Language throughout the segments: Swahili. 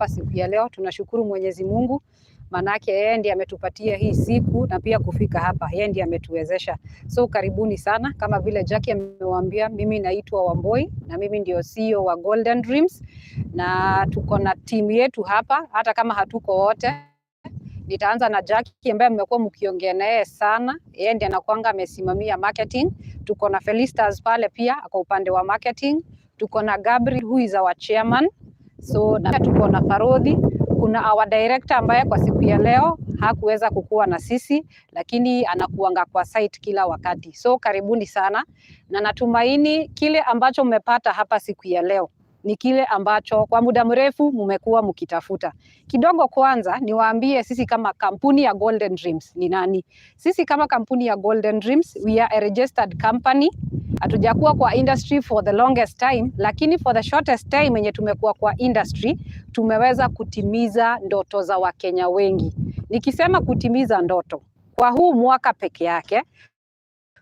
Siku ya leo tunashukuru Mwenyezi Mungu, manake yeye ndiye ametupatia hii siku na pia kufika hapa, yeye ndiye ametuwezesha. So karibuni sana. Kama vile Jackie amewaambia, mimi naitwa Wamboi na mimi ndio CEO wa Golden Dreams, na tuko na timu yetu hapa, hata kama hatuko wote. Nitaanza na Jackie ambaye mmekuwa mkiongea naye sana, yeye ndiye anakuanga amesimamia marketing. Tuko na Felistas pale pia kwa upande wa marketing. Tuko na Gabriel, who is our chairman. So na tuko na Farodhi, kuna our director ambaye kwa siku ya leo hakuweza kukuwa na sisi, lakini anakuanga kwa site kila wakati. So karibuni sana, na natumaini kile ambacho mmepata hapa siku ya leo ni kile ambacho kwa muda mrefu mmekuwa mkitafuta. Kidogo kwanza niwaambie sisi kama kampuni ya Golden Dreams ni nani? Sisi kama kampuni ya Golden Dreams, we are a registered company. Hatujakuwa kwa industry for the longest time, lakini for the shortest time yenye tumekuwa kwa industry tumeweza kutimiza ndoto za Wakenya wengi. Nikisema kutimiza ndoto, kwa huu mwaka peke yake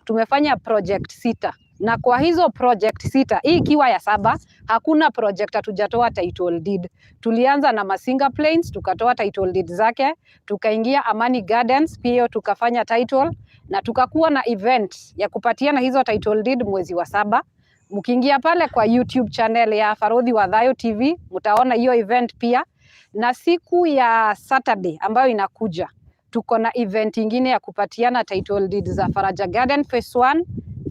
tumefanya project sita, na kwa hizo project sita, hii ikiwa ya saba, hakuna project hatujatoa title deed. Tulianza na Masinga Plains tukatoa title deed zake, tukaingia Amani Gardens pia hiyo tukafanya title, na tukakuwa na event ya kupatiana hizo title deed mwezi wa saba. Mkiingia pale kwa YouTube channel ya Farodhi wa Thayo TV mtaona hiyo event pia, na siku ya Saturday ambayo inakuja tuko na event ingine ya kupatiana title deed za Faraja Garden phase 1,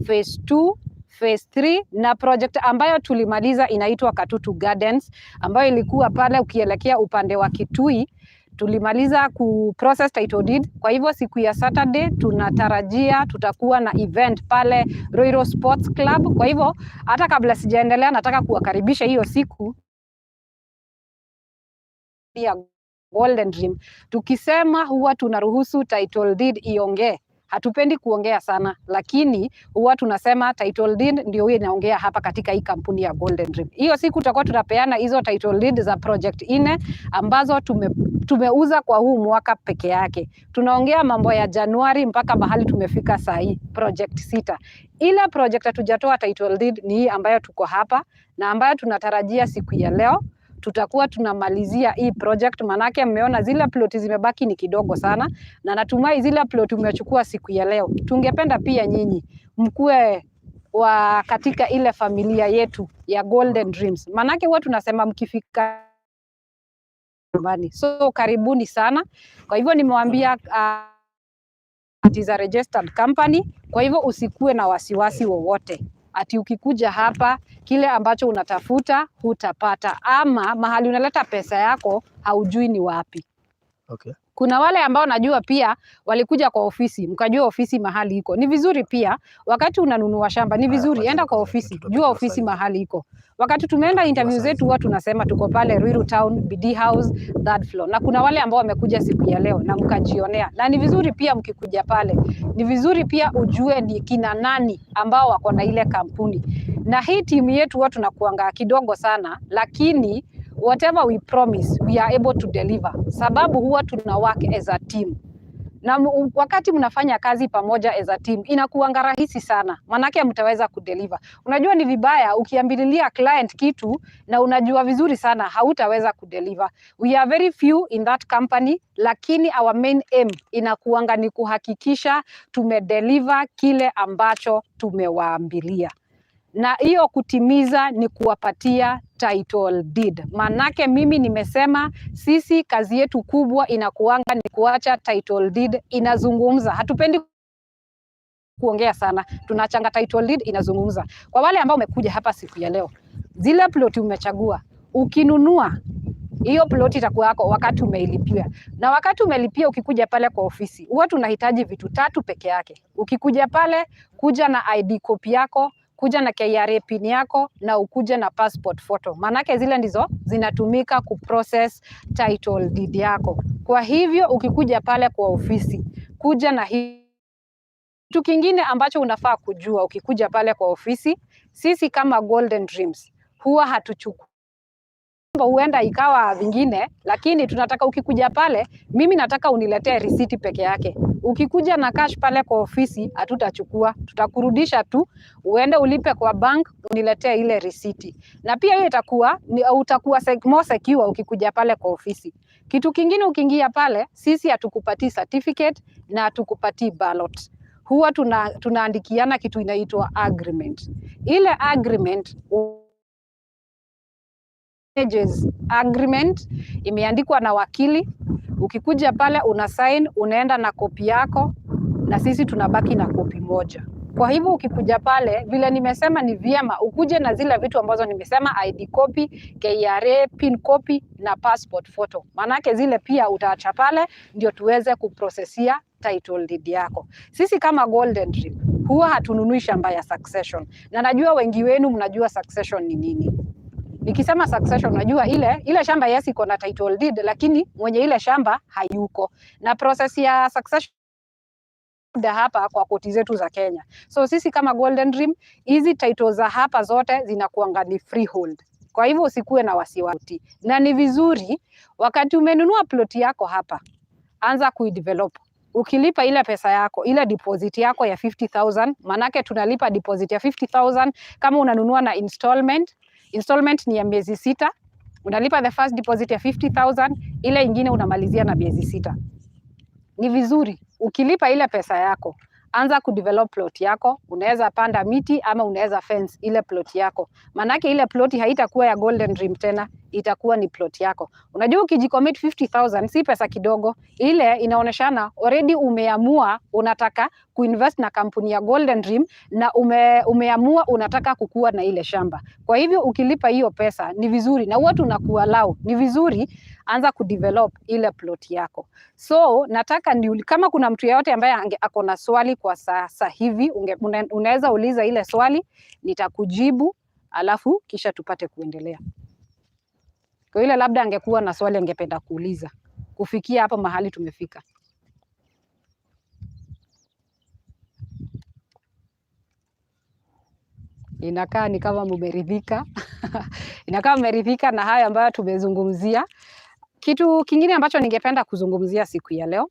phase 2, phase 3 na project ambayo tulimaliza inaitwa Katutu Gardens ambayo ilikuwa pale ukielekea upande wa Kitui. Tulimaliza ku process title deed. Kwa hivyo siku ya Saturday tunatarajia tutakuwa na event pale Ruiru Sports Club. Kwa hivyo hata kabla sijaendelea, nataka kuwakaribisha hiyo siku ya Golden Dream. Tukisema huwa tunaruhusu title deed iongee. Hatupendi kuongea sana, lakini huwa tunasema title deed ndio huwa inaongea hapa katika hii kampuni ya Golden Dream. Hiyo siku tutakuwa tunapeana hizo title deed za project nne ambazo tumeuza kwa huu mwaka peke yake. Tunaongea mambo ya Januari mpaka mahali tumefika saa hii, project sita. Ile project hatujatoa title deed ni hii ambayo tuko hapa na ambayo tunatarajia siku ya leo tutakuwa tunamalizia hii project, manake mmeona zile ploti zimebaki ni kidogo sana, na natumai zile ploti umechukua siku ya leo. Tungependa pia nyinyi mkuwe wa katika ile familia yetu ya Golden Dreams, manake huwa tunasema mkifika nyumbani. So karibuni sana. Kwa hivyo nimewaambia, it is a registered company, kwa hivyo usikuwe na wasiwasi wowote ati ukikuja hapa kile ambacho unatafuta hutapata, ama mahali unaleta pesa yako haujui ni wapi. Kuna wale ambao najua pia walikuja kwa ofisi, mkajua ofisi mahali iko. Ni vizuri pia wakati unanunua shamba, ni Haya, vizuri kwanza enda kwa kwanza ofisi, jua tutapigiwa ofisi saizi. Mahali iko. Wakati tumeenda interview Tutapigiwa zetu saizi. huwa tunasema tuko pale Ruiru Town, BD House, third floor. Na kuna wale ambao wamekuja siku ya leo na mkajionea. Na ni vizuri pia mkikuja pale, ni vizuri pia ujue ni kina nani ambao wako na ile kampuni. Na hii timu yetu huwa tunakuanga kidogo sana, lakini whatever we promise we are able to deliver, sababu huwa tuna work as a team na wakati mnafanya kazi pamoja as a team inakuanga rahisi sana, manake mtaweza kudeliver. Unajua ni vibaya ukiambililia client kitu na unajua vizuri sana hautaweza kudeliver. We are very few in that company, lakini our main aim inakuanga ni kuhakikisha tumedeliver kile ambacho tumewaambilia, na hiyo kutimiza ni kuwapatia title deed. Manake mimi nimesema sisi kazi yetu kubwa inakuanga ni kuacha title deed inazungumza. Hatupendi kuongea sana, tunachanga title deed inazungumza. Kwa wale ambao umekuja hapa siku ya leo, zile plot umechagua, ukinunua hiyo plot itakuwa yako wakati umeilipia. Na wakati umelipia, ukikuja pale kwa ofisi, huwa tunahitaji vitu tatu peke yake. Ukikuja pale, kuja na ID copy yako, kuja na KRA PIN yako na ukuje na passport photo, maanake zile ndizo zinatumika kuprocess title deed yako. Kwa hivyo ukikuja pale kwa ofisi, kuja na hii. Kitu kingine ambacho unafaa kujua ukikuja pale kwa ofisi, sisi kama Golden Dreams huwa hatuchukui, huenda ikawa vingine, lakini tunataka ukikuja pale, mimi nataka uniletee risiti peke yake. Ukikuja na cash pale kwa ofisi hatutachukua, tutakurudisha tu uende ulipe kwa bank, uniletee ile risiti. Na pia hiyo itakuwa ni, utakuwa more secure ukikuja pale kwa ofisi. Kitu kingine, ukiingia pale, sisi hatukupatii certificate na hatukupatii ballot. Huwa tunaandikiana kitu inaitwa agreement. Ile agreement pages agreement imeandikwa na wakili. Ukikuja pale una sign, unaenda na kopi yako, na sisi tunabaki na kopi moja. Kwa hivyo ukikuja pale, vile nimesema, ni vyema ukuje na zile vitu ambazo nimesema: ID copy, KRA pin copy na passport photo. Maanake zile pia utaacha pale ndio tuweze kuprocessia title deed yako. Sisi kama Golden Dream huwa hatununui shamba ya succession, na najua wengi wenu mnajua succession ni nini. Nikisema succession, najua ile ile shamba, yes, iko na title deed, lakini mwenye ile shamba hayuko, na process ya succession hapa kwa koti zetu za Kenya. So sisi kama Golden Dream, hizi title za hapa zote zinakuanga ni freehold. Kwa hivyo usikuwe na wasiwasi, na ni vizuri wakati umenunua plot yako hapa, anza kuidevelop. Ukilipa ile pesa yako, ile deposit yako ya 50,000, manake tunalipa deposit ya 50,000 kama unanunua na installment. Installment ni ya miezi 6. Unalipa the first deposit ya 50,000, ile ingine unamalizia na miezi 6. Ni vizuri ukilipa ile pesa yako, anza kudevelop plot yako. Unaweza panda miti ama unaweza fence ile plot yako, manake ile plot haitakuwa ya Golden Dream tena, itakuwa ni plot yako. Unajua ukijicommit 50,000 si pesa kidogo, ile inaoneshana already umeamua unataka kuinvest na kampuni ya Golden Dream na umeamua unataka kukua na ile shamba. Kwa hivyo ukilipa hiyo pesa ni vizuri, na huwa tunakuallow, ni vizuri anza kudevelop ile plot yako. So nataka ni, kama kuna mtu yeyote ambaye ako na swali kwa sasa hivi, unaweza uliza ile swali, nitakujibu, alafu kisha tupate kuendelea. Kwa ile labda angekuwa na swali angependa kuuliza kufikia hapo mahali tumefika. Inakaa ni kama mumeridhika. Inakaa mmeridhika na haya ambayo tumezungumzia. Kitu kingine ambacho ningependa kuzungumzia siku ya leo,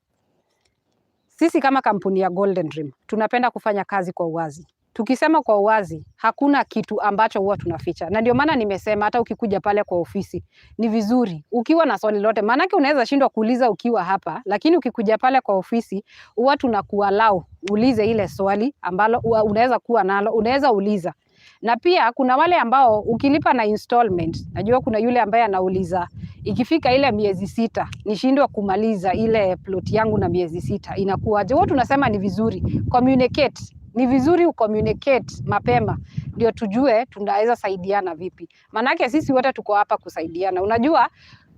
sisi kama kampuni ya Golden Dream tunapenda kufanya kazi kwa uwazi. Tukisema kwa uwazi, hakuna kitu ambacho huwa tunaficha, na ndio maana nimesema hata ukikuja pale kwa ofisi ni vizuri ukiwa na swali lolote, maanake unaweza shindwa kuuliza ukiwa hapa, lakini ukikuja pale kwa ofisi huwa tunakuallow ulize ile swali ambalo unaweza kuwa nalo, unaweza uliza. Na pia kuna wale ambao ukilipa na installment, najua kuna yule ambaye anauliza ikifika ile miezi 6 nishindwe kumaliza ile plot yangu na miezi 6 inakuwaje? Huwa tunasema ni vizuri communicate, ni vizuri ucommunicate mapema ndio tujue tunaweza saidiana vipi, manake sisi wote tuko hapa kusaidiana. Unajua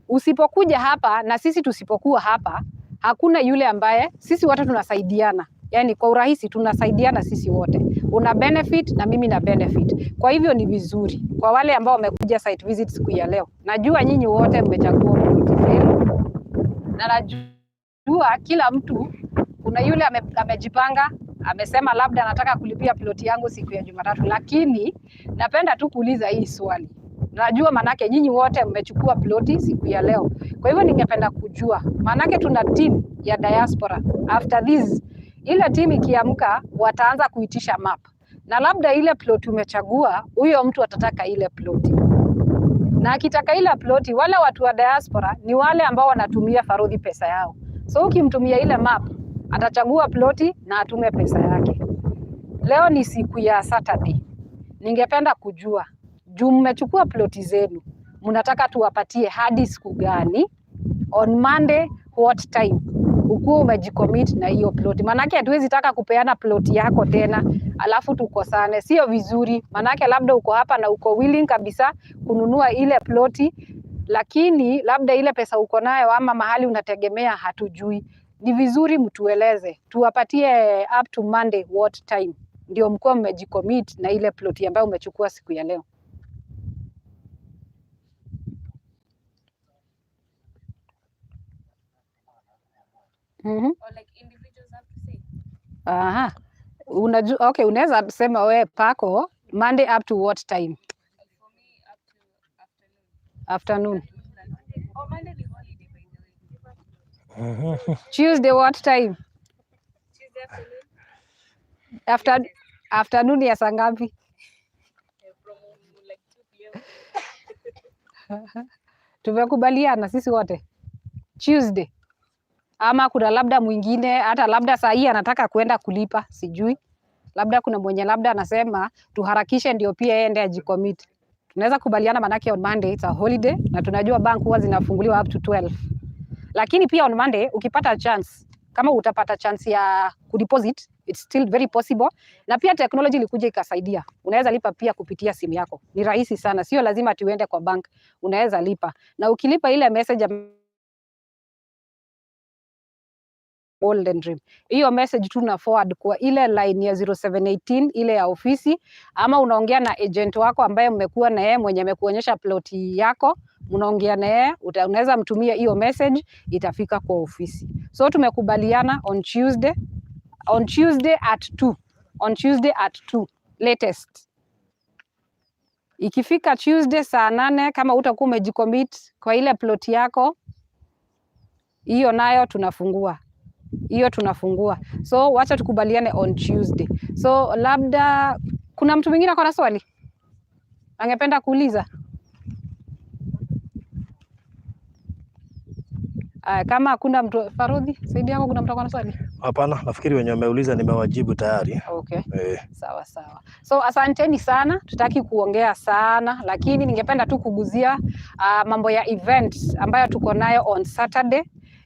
usipokuja hapa na sisi tusipokuwa hapa, hakuna yule ambaye, sisi wote tunasaidiana, yani kwa urahisi tunasaidiana sisi wote, una benefit na mimi na benefit. Kwa hivyo ni vizuri kwa wale ambao wamekuja site visit siku ya leo, najua nyinyi wote mmechagua ploti zenu na najua kila mtu, kuna yule amejipanga amesema labda anataka kulipia ploti yangu siku ya Jumatatu, lakini napenda tu kuuliza hii swali. Najua manake nyinyi wote mmechukua ploti siku ya leo. Kwa hivyo ningependa kujua, manake tuna team ya diaspora. After this, ile team ikiamka wataanza kuitisha map, na labda ile ploti umechagua, huyo mtu atataka ile ploti, na akitaka ile ploti, wale watu wa diaspora ni wale ambao wanatumia Farodhi pesa yao. So ukimtumia ile map atachagua ploti na atume pesa yake. Leo ni siku ya Saturday. Ningependa kujua juu mmechukua ploti zenu, mnataka tuwapatie hadi siku gani? On Monday what time ukuwa umejicommit na hiyo ploti? Manake hatuwezi taka kupeana ploti yako tena alafu tukosane, sio vizuri. Manake labda uko hapa na uko willing kabisa kununua ile ploti, lakini labda ile pesa uko nayo ama mahali unategemea hatujui. Ni vizuri mtueleze, tuwapatie up to Monday what time ndio mkuwa mmejicommit na ile ploti ambayo umechukua siku ya leo. Or like individuals have to say. Aha. Unajua, okay, unaweza sema we pako Monday up to what time? For me, up to afternoon. Afternoon. Oh, Monday ni holiday, by the way. Tuesday what time? Tuesday afternoon. Afternoon ya saa ngapi? From like 2 p.m. Tumekubaliana sisi wote Tuesday, ama kuna labda mwingine hata labda saa hii anataka kuenda kulipa, sijui. Labda kuna mwenye labda anasema tuharakishe ndio pia yeye ende ajicommit. Tunaweza kubaliana, manake on Monday it's a holiday na tunajua bank huwa zinafunguliwa up to 12. Lakini pia on Monday ukipata chance, kama utapata chance ya kudeposit, it's still very possible. Na pia technology ilikuja ikasaidia, unaweza lipa pia kupitia simu yako, ni rahisi sana, sio lazima tuende kwa bank, unaweza lipa na ukilipa ile message ya Golden Dream, hiyo message tu na forward kwa ile line ya 0718 ile ya ofisi, ama unaongea na agent wako ambaye mmekuwa na yeye mwenye amekuonyesha ploti yako, mnaongea na yeye, unaweza mtumia hiyo message, itafika kwa ofisi. So tumekubaliana on Tuesday at 2, on Tuesday at 2 latest. Ikifika Tuesday saa 8 kama utakuwa umejicommit kwa ile plot yako, hiyo nayo tunafungua, hiyo tunafungua. So wacha tukubaliane on Tuesday. So labda kuna mtu mwingine ako na swali angependa kuuliza? Aya, kama hakuna mtu, Farudhi, saidi yako, kuna mtu ako na swali? Hapana, nafikiri wenye wameuliza nimewajibu tayari. Okay. Eh. Sawa sawa. So asanteni sana, tutaki kuongea sana lakini ningependa tu kuguzia mambo ya event ambayo tuko nayo on Saturday.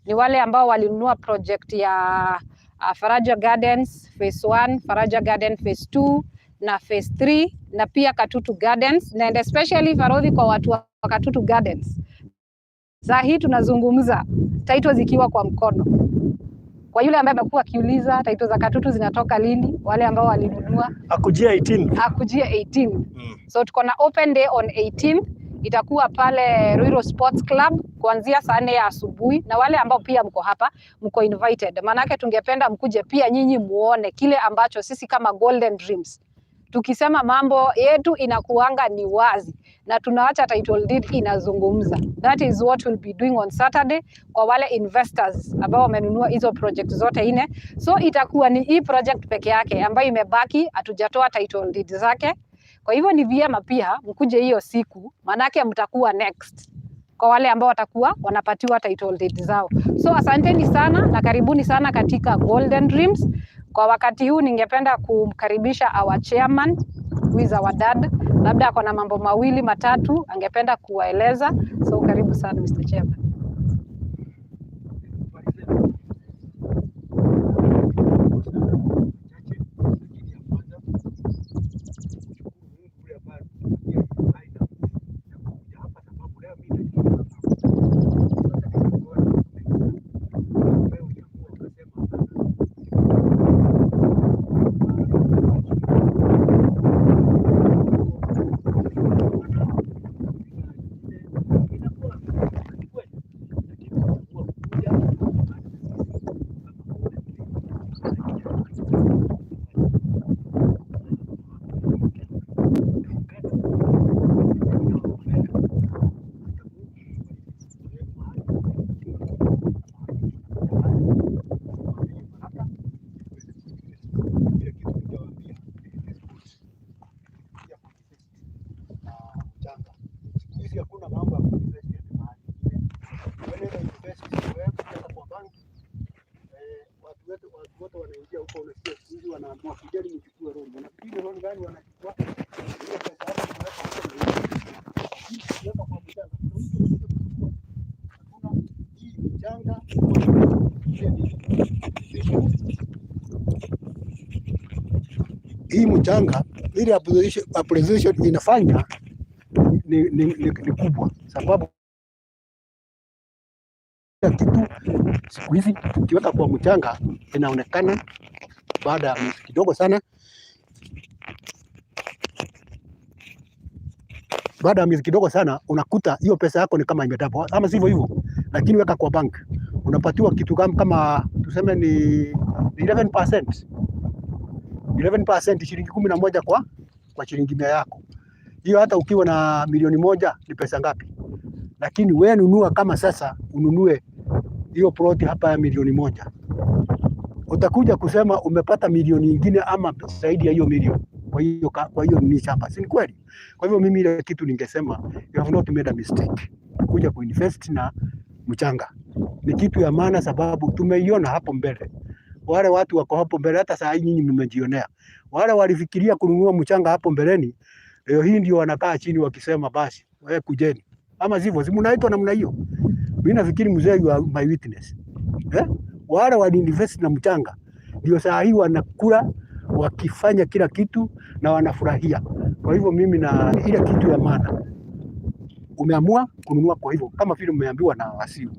Ni wale ambao walinunua project ya Faraja Gardens phase 1, Faraja Garden phase 2 na phase 3 na pia Katutu Gardens, and especially Farodhi, kwa watu wa Katutu Gardens. Saa hii tunazungumza title zikiwa kwa mkono. Kwa yule ambaye amekuwa akiuliza title za Katutu zinatoka lini, wale ambao walinunua Akujia 18. Akujia 18. So tuko na open day on 18, itakuwa pale Ruiru Sports Club kuanzia saa 4 ya asubuhi, na wale ambao pia mko hapa mko invited, maanake tungependa mkuje pia nyinyi muone kile ambacho sisi kama Golden Dreams tukisema mambo yetu inakuanga ni wazi na tunaacha title deed inazungumza. That is what we'll be doing on Saturday kwa wale investors ambao wamenunua hizo project zote nne. So itakuwa ni hii project peke yake ambayo imebaki, hatujatoa title deed zake. Kwa hivyo ni vyema pia mkuje hiyo siku, manake mtakuwa next kwa wale ambao watakuwa wanapatiwa title deed zao. So asanteni sana na karibuni sana katika Golden Dreams. Kwa wakati huu ningependa kumkaribisha our chairman, who is our dad. Labda ako na mambo mawili matatu angependa kuwaeleza. So karibu sana, Mr. Chairman. Siku hizi hakuna mambo ya kuinvest ati mahali ingine. Whenever you invest, wewe hata kwa banki, watu wote wanaingia huko, unasikia siku hizi wanaambiwa kujeni mchukue loan. Wanafikiri loan gani wanachukua? Ile pesa yako unaweka huko na hii ukiweka kwa mchanga, kuna mtu anakuja kuchukua. Hakuna. Hii mchanga hii mchanga ile appreciation inafanya ni kubwa, sababu kitu siku hizi ukiweka kwa mchanga inaonekana baada ya miezi kidogo sana, baada ya miezi kidogo sana unakuta hiyo pesa yako ni kama imedouble, ama sivyo hivyo. Lakini weka kwa bank unapatiwa kitu kama tuseme ni 11%, 11%, shilingi 11 kwa shilingi 100 yako. Hiyo hata ukiwa na milioni 1 ni pesa ngapi? Lakini we nunua kama sasa ununue hiyo ploti hapa ya milioni 1. Utakuja kusema umepata milioni nyingine ama zaidi ya hiyo milioni kwa hiyo ni shamba, si ni kweli? Kwa hivyo mimi ile kitu ningesema, you have not made a mistake kuja kuinvest na mchanga ni kitu ya maana, sababu tumeiona hapo mbele. Wale watu wako hapo mbele, hata saa hii nyinyi mmejionea. Wale walifikiria kununua mchanga hapo mbeleni, leo hii ndio wanakaa chini wakisema basi, wewe kujeni, ama sivyo, si mnaitwa namna hiyo? Mimi nafikiri mzee, you are my witness, eh? Wale waliinvest na mchanga ndio saa hii wanakula wakifanya kila kitu na wanafurahia. Kwa hivyo mimi na ile kitu ya maana umeamua kununua, kwa hivyo kama vile umeambiwa na wasiu,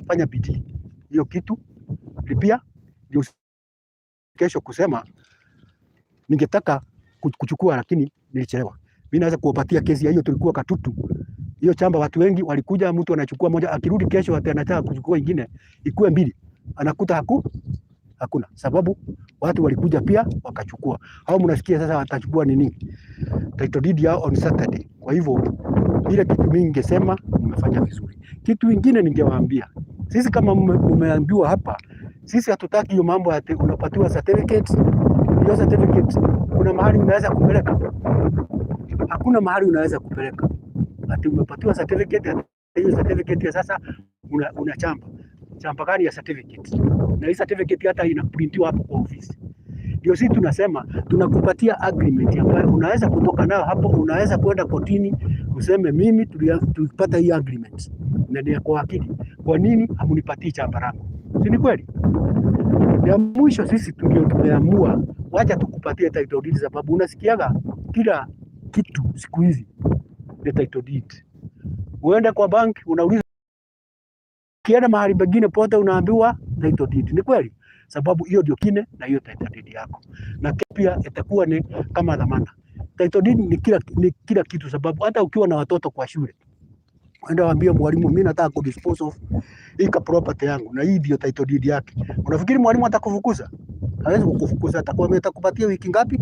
fanya bidii hiyo kitu lipia, ndio kesho kusema ningetaka kuchukua lakini nilichelewa. Mimi naweza kuwapatia kesi ya hiyo, tulikuwa Katutu hiyo chamba, watu wengi walikuja, mtu anachukua moja, akirudi kesho ati anataka kuchukua ingine ikuwe mbili, anakuta hakuna, sababu watu walikuja pia wakachukua. Hao mnasikia sasa watachukua nini? Title deed yao on Saturday. Kwa hivyo ile kitu mimi ningesema mmefanya vizuri. Kitu ingine ningewaambia, sisi kama mmeambiwa hapa, sisi hatutaki hiyo mambo ati unapatiwa certificate. Hiyo certificate kuna mahali unaweza kupeleka? Hakuna mahali unaweza kupeleka. Ati umepatiwa certificate, ati hiyo certificate ya sasa una chamba. Chamba gani ya certificate? Na hii certificate hata inaprintiwa hapo kwa ofisi. Ndio sisi tunasema tunakupatia agreement ambayo unaweza kutoka nayo hapo, unaweza kwenda kotini useme mimi tulipata hii agreement na ni ya kwa akili, kwa nini hamunipatii chamba langu? Si ni kweli? Ya mwisho sisi ndio tumeamua wacha tukupatie title deed, sababu unasikiaga kila kitu siku hizi ni title deed. Uende kwa bank unauliza, ukienda mahali pengine pote unaambiwa title deed. Ni kweli? Sababu hiyo ndio kine na hiyo title deed yako, na pia itakuwa ni kama dhamana. Title deed ni kila kitu, sababu hata ukiwa na watoto kwa shule uende waambie mwalimu, mimi nataka ku dispose of hii ka property yangu na hii ndio title deed yake. Unafikiri mwalimu atakufukuza? Hawezi kukufukuza, atakuwa atakupatia wiki ngapi?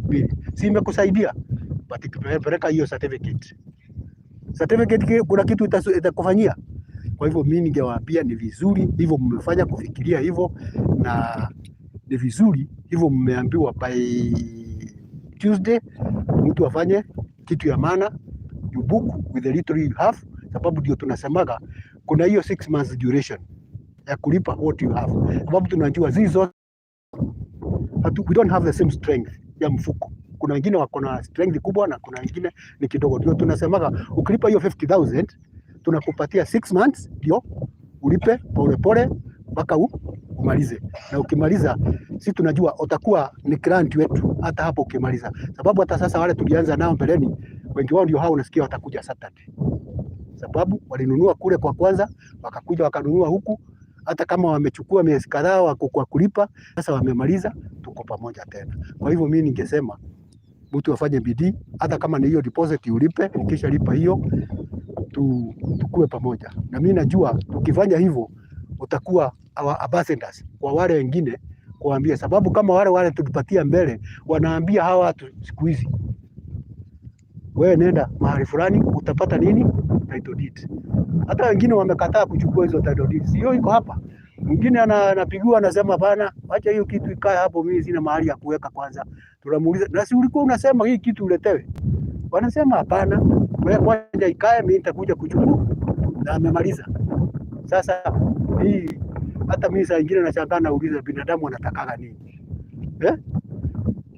Mbili. Si imekusaidia? But ikipeleka hiyo certificate. Certificate kuna kitu itakufanyia. Kwa hivyo mimi ningewaambia ni vizuri hivyo mmefanya kufikiria hivyo, na ni vizuri hivyo mmeambiwa by Tuesday mtu afanye kitu ya maana, you book with the little you have, sababu ndio tunasemaga kuna hiyo 6 months duration ya kulipa what you have, sababu tunajua zizo we don't have the same strength ya mfuko. Kuna wengine wako na strength kubwa na kuna wengine ni kidogo. Ndio tunasemaga ukilipa hiyo 50,000 tunakupatia 6 months ndio ulipe polepole mpaka umalize, na ukimaliza, si tunajua utakuwa ni client wetu hata hapo ukimaliza, sababu hata sasa wale tulianza nao mbeleni, wengi wao ndio hao unasikia watakuja Saturday, sababu walinunua kule kwa kwanza, wakakuja wakanunua huku, hata kama wamechukua miezi kadhaa wako kwa kulipa, sasa wamemaliza, tuko pamoja tena. Kwa hivyo mimi ningesema mtu afanye bidii, hata kama ni hiyo deposit ulipe, ukishalipa hiyo tukue pamoja. Na mimi najua tukifanya hivyo utakuwa our ambassadors kwa wale wengine kuambia, sababu kama wale wale tulipatia mbele wanaambia hawa watu siku hizi, wewe nenda mahali fulani utapata nini, title deed. Hata wengine wamekataa kuchukua hizo title deeds, hiyo iko hapa. Mwingine anapigiwa anasema hapana, acha hiyo kitu ikae hapo, mimi sina mahali ya kuweka kwanza. Tunamuuliza, na si ulikuwa unasema hii kitu uletewe? Wanasema hapana, wewe kwanza ikae, mimi nitakuja kuchukua, na amemaliza. Sasa hii hata mimi saa ingine nashangaa, nauliza binadamu anatakaga nini, eh?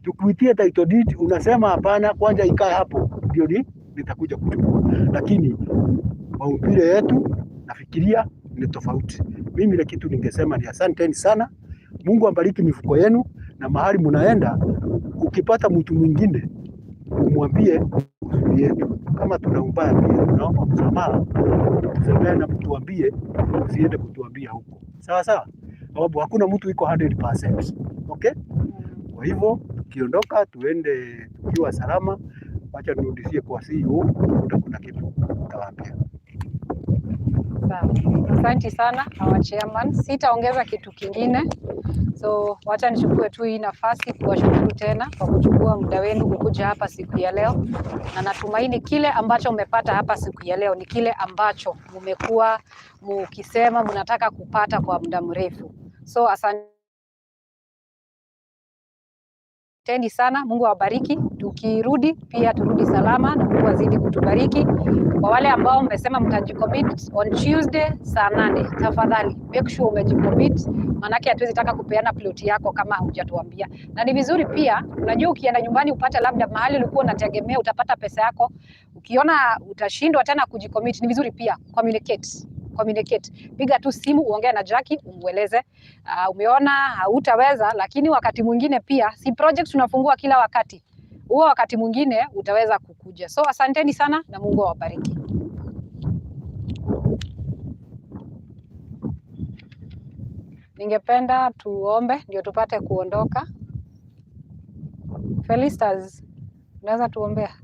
Tukuitie title deed unasema hapana, kwanza ikae hapo ndio ni nitakuja kuchukua. Lakini maumbile yetu nafikiria ni tofauti. Mimi ile kitu ningesema ni asanteni sana, Mungu abariki mifuko yenu na mahali mnaenda, ukipata mtu mwingine umwambie uzuri yetu. Kama tuna ubaya pia tunaomba msamaha, tusemee na mtuambie, usiende kutuambia huko, sawa sawa, sababu hakuna mtu iko 100%. Okay? Kwa hivyo tukiondoka tuende tukiwa salama. Wacha nirudishie kwa CEO, kuna kitu nitawaambia. Sawa. Asante sana our chairman. Sitaongeza kitu kingine, so wacha nichukue tu hii nafasi kuwashukuru tena kwa kuchukua muda wenu kukuja hapa siku ya leo, na natumaini kile ambacho mmepata hapa siku ya leo ni kile ambacho mmekuwa mukisema mnataka kupata kwa muda mrefu. So asante. Asanteni sana, Mungu awabariki. Tukirudi pia turudi salama na Mungu azidi kutubariki. Kwa wale ambao mmesema mtajicommit on Tuesday saa 8, tafadhali make sure umejicommit, maanake hatuwezi taka kupeana plot yako kama hujatuambia. Na ni vizuri pia, unajua ukienda nyumbani upate labda mahali ulikuwa unategemea utapata pesa yako, ukiona utashindwa tena kujicommit, ni vizuri pia communicate communicate. Piga tu simu uongee na Jackie umweleze, umeona hautaweza, lakini wakati mwingine pia si project tunafungua kila wakati, huo wakati mwingine utaweza kukuja. So asanteni sana na Mungu awabariki. Ningependa tuombe ndio tupate kuondoka. Felistas, unaweza tuombea?